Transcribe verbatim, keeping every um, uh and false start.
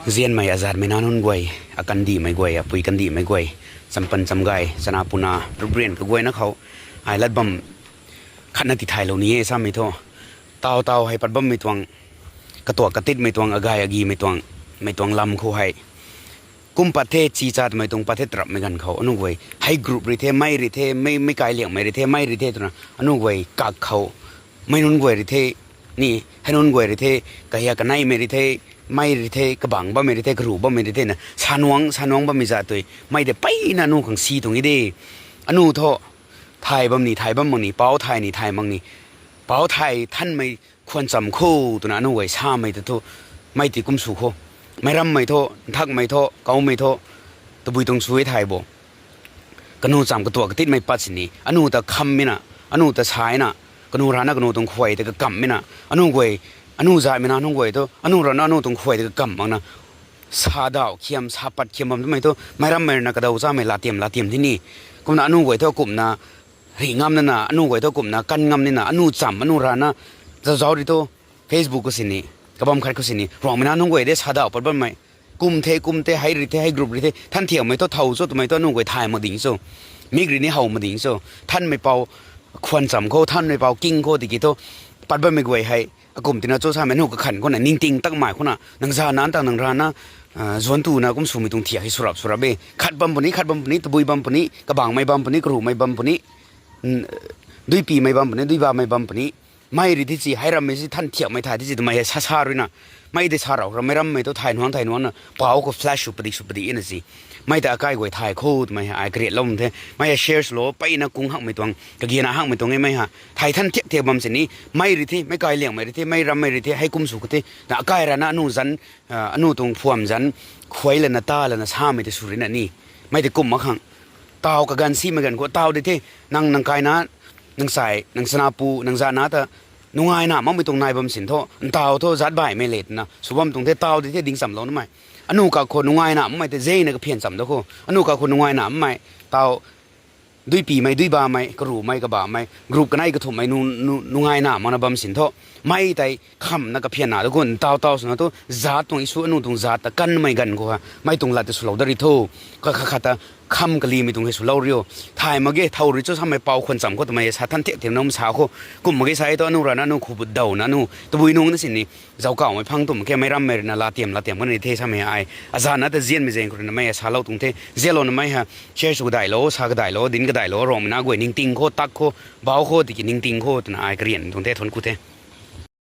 Zianmei azatmei nac nunc guay, akandihmei guay, apui kandihmei guay, champan chamgay, chana puna, ruprian kaguayna khou, ai lat bam khatna tithaylou ni e samei thu, taw taw hei pat bammei tuang, katuak katitmei tuang, agay agimei tuang, mei tuang lam khou hei, kum pat the chi cha twmei tuang pat the tarapmei ganv khou, anu guay, hei group rui the, mei rui the, mei, mei kai liangmei rui the, mei rui the twna, anu guay kak khou, mei nunc guay rui the, ni, hei nunc guay rui the, kahiak kaneimei rui the, mei rui the, kabang bammei rui the, karuh bammei rui the na, sanuang, sanuang bammei zat tui, mei de peyna anu khang si tuang e de. Anu thu, thay bam ni, thay bam mak ni, pou thay ni, thay mak ni, pou thay thanmei khwan cham kho, twna anu guay samei ta thu, mei ti kum sw kho. Meic rammei thu, nthakmei thu, koumei thu, tabui tuang sw e thay bo. Kanu cham katuak katitmei pat sini, anu ta khammei na, anu ta sai na, kanu rana kanu tuang khuay ta kakamhmei na, anu guay, anu zaymei na, anu guay thu, anu rana anu tuang khuay ta kakamh mak na, sa daw khiam, sa pat khiam bam twmei thu, meic rammei rui na kadaw chamei latiam, latiam tini. Kumna anu guay thu kumna, rih ngam nina, anu guay thu kumna, kan ngam nina, anu cham, anu rana, zau zau ri thu, Facebook khou sini, kabam khat khou sini, ruangmei na nunc guay de sa daw pat bammei. Kum the, kum the, hei ri the, hei group ri the, than thiakmei thu thow cho twmei thu anu guay thay mak ding cho. Mik ri ni how mak ding cho. Thanmei pou khwan cham khou, thanmei pou king khou tiki thu, pat bammei guay hei, akum tina cho samei anu kakhan khou na, ningting takmei khou na, nang zana tang nang rana, zuan tuna kum swmei tuang thiak hei swrap swrap e. Khat bam puni, khat bam puni, tabui bam puni, kabangmei bam puni, karuhmei bam puni, duipimei bam puni, duibamei bam puni. Mei ri thi si, hei rammei si than thiakmei thay thi si twmei hei sasa rui na. Mei tei sa rau ramei rammei thu thay nuang, thay nuang na, pou khou flash sw padik, sw padik e na si. Mei ta akai guay thay kho twmei hei ai kariatlou the. Mei hei share swlou, peyna kung hakmei tuang, kagena hakmei tuang e mei ha. Thay than thiak thiak bam sini, mei ri the, mei kai liangmei ri the, mei rammei ri the, hei kum sw kho the. Na akai rana anu zanc, anu tuang phuam zanc, khuay lana ta lana samei tei sw rina ni. Mei tei kum mak khang. Taw kaganv simei ganv khou taw di the, nang, nang kaina, nang sai, nang chana pu, nang zana ta, nungaina makmei tuang nai bam sin thu, ntaw thu zat baihmei le twna, sw bam tuang the taw di the ding chamlou namei. Anu kak khou nungaina makmei tei zena kaphian cham da khou. Anu kak khou nungaina makmei, taw, duipimei, duibamei, karuhmei, kabamei, group kanei kathumhmei nu, nu, nungaina makna bam sin thu. Mei tei khamna kaphianna da khou, ntaw taw swna thu, zat tuang issue, anu tuang zat ta kanmei ganv khou ha, mei tuang lat tei swlou da ri tho. Ka, kha, khat ta kham kalimei tuang hei swlou rio. Thay mak ge, thow ri cho samei pou khwan cham khou twmei sa than thiak thiak na um sa khou. Kum mak ge sa e thu anu rana anu khou but daw na anu. Tabui nung na sini, zauckawmei phang twm ke mei rammei rui na latiam, latiam kan ni the samei ai. Azana ta zianmei zaeng khou rui na mei salou tuang the. Zianlou na mei ha, share sw kadailou, sa kadailou, dinc kadailou, ruangmei na guay ningting khou, tak khou, bau khou, tiki ningting khou, twna ai karian tuang the, thuanc ku the.